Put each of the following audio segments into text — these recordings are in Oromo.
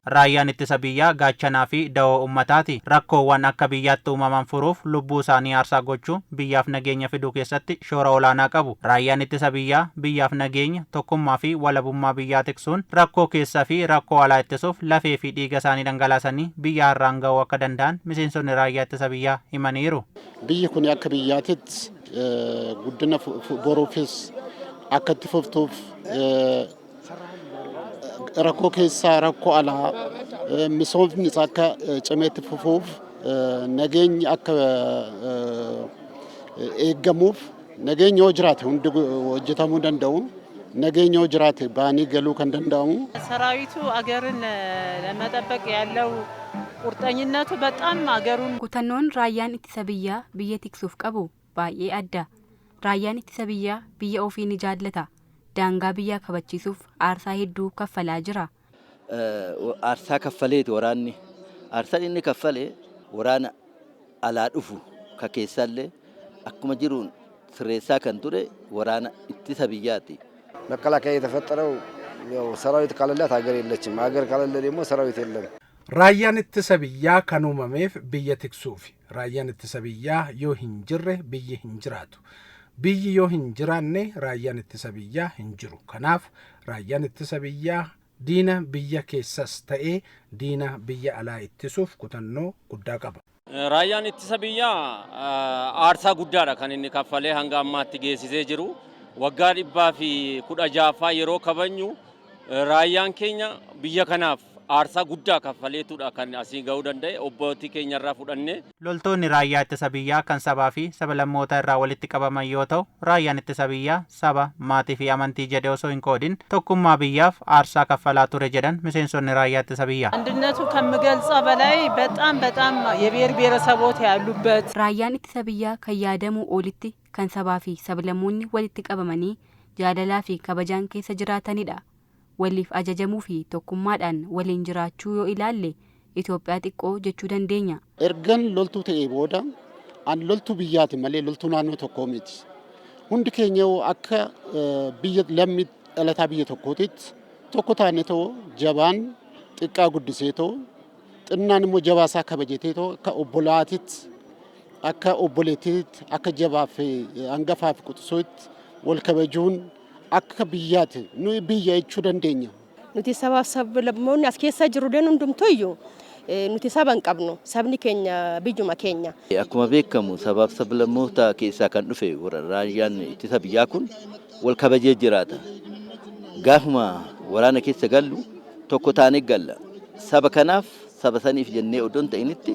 Raayyaan ittisa biyyaa gaachanaa fi dawoo ummataati. Rakkoowwan akka biyyaatti uumaman furuuf lubbuu isaanii aarsaa gochuun biyyaaf nageenya fiduu keessatti shoora olaanaa qabu. Raayyaan ittisa biyyaa biyyaaf nageenya, tokkummaa fi walabummaa biyyaa tiksuun rakkoo keessaa fi rakkoo alaa ittisuuf lafee fi dhiiga isaanii dhangalaasanii biyya har'aan ga'uu akka danda'an miseensonni raayyaa ittisa biyyaa himaniiru. Biyyi kun akka biyyaatitti guddina boruufis akka itti fuftuuf, rakkoo keessaa, rakkoo alaa, misoomnis akka cimeetti fufuuf, nageenyi akka eeggamuuf, nageenyi yoo jiraate hundi hojjetamuu danda'u. Nageenya yoo jiraate baanii galuu kan danda'amu. ሰራዊቱ አገርን ለመጠበቅ ያለው ቁርጠኝነቱ በጣም አገሩን Kutannoon raayyaan ittisa biyyaa biyya tiksuuf qabu baay'ee adda. Raayyaan ittisa biyyaa biyya ofii ni jaallata. Daangaa biyyaa kabachiisuuf aarsaa hedduu kaffalaa jira. Aarsaa kaffaleeti waraanni. Aarsaan inni kaffale waraana alaa dhufu ka keessallee akkuma jiruun sirreessaa kan ture waraana ittisa biyyaati. መከላከያ የተፈጠረው ያው ሰራዊት ካለላት ሀገር የለችም። ሀገር ካለለ ደግሞ ሰራዊት የለም። Raayyaan ittisa biyyaa kan uumameef biyya tiksuufi. Raayyaan ittisa biyyaa yoo hin jirre biyyi hin jiraatu. Biyyi yoo hin jiraanne raayyaan ittisa biyyaa hin jiru. Kanaaf raayyaan ittisa biyyaa diina biyya keessas ta'ee diina biyya alaa ittisuuf kutannoo guddaa qaba. Raayyaan ittisa biyyaa aarsaa guddaadha kan inni kaffalee hanga ammaatti geessisee jiru. Waggaa 116ffaa yeroo kabajnu, raayyaan keenya biyya kanaaf aarsaa guddaa kaffaleetudha kan asii ga'uu danda'e abbootii keenyarraa fudhannee. Loltoonni raayyaa ittisa biyyaa kan sabaa fi sablammoota irraa walitti qabaman yoo ta'u, raayyaan ittisa biyyaa saba, maatii fi amantii jedhee osoo hin qoodin tokkummaa biyyaaf aarsaa kaffalaa ture jedhan miseensonni raayyaa ittisa biyyaa. አንድነቱ ከምገልጸው በላይ በጣም በጣም የብሔር ብሔረሰቦች ያሉበት Raayyaan ittisa biyyaa kan yaadamuu olitti kan sabaa fi sablammoonni walitti qabamanii jaalalaa fi kabajaan keessa jiraatanidha. Waliif ajajamuu fi tokkummaadhaan waliin jiraachuu yoo ilaalle, Itoophiyaa xiqqoo jechuu dandeenya. Ergan loltuu ta'ee booda ani loltuu biyyaati malee loltuu naannoo tokkoo miti. Hundi keenya akka biyya lammii dhalataa biyya tokkootitti tokko taane ta'u, jabaan xiqqaa guddisee ta'u, xinnaan immoo jabaa isaa kabajatee ta'u, akka obbolaatitti, akka obboleettiitti, akka jabaa fi hangafaa fi quxisuutti wal kabajuun akka biyyaati nuyi biyya jechuu dandeenya. Nuti sabaaf sablammoonni as keessa jirru hundumtuu iyyuu nuti saba hin qabnu, sabni keenya biyyuma keenya. Akkuma beekamu sabaaf sablammoota keessaa kan dhufe raayyaan ittisa biyyaa kun wal kabajee jiraata. Gaafuma waraana keessa gallu tokko taanee galla. Saba kanaaf, saba saniif jennee odoo hin ta'initti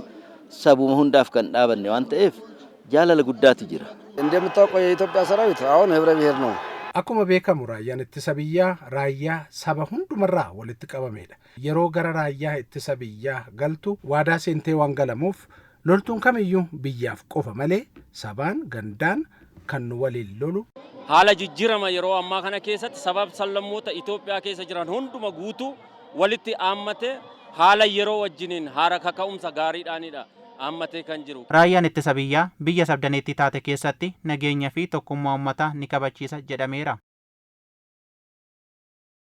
sabuma hundaaf kan dhaabanne waan ta'eef jaalala guddaatu jira. እንደምታውቀው የኢትዮጵያ ሰራዊት አሁን ህብረ ብሔር ነው። Akkuma beekamu raayyaan ittisa biyyaa raayyaa saba hundumarraa walitti qabamedha. Yeroo gara raayyaa ittisa biyyaa galtu waadaa seentee waan galamuuf, loltuun kamiyyuu biyyaaf qofa malee sabaan gandaan kan nu waliin lolu. Haala jijjiirama yeroo ammaa kana keessatti sabaaf sablammoota Itoophiyaa keessa jiran hunduma guutuu walitti haammatee haala yeroo wajjiniin haara kaka'umsa gaariidhaanidha haammatee kan jiru. Raayyaan ittisa biyyaa biyya sabdaneettii taate keessatti nageenya fi tokkummaa uummataa ni kabachiisa jedhameera.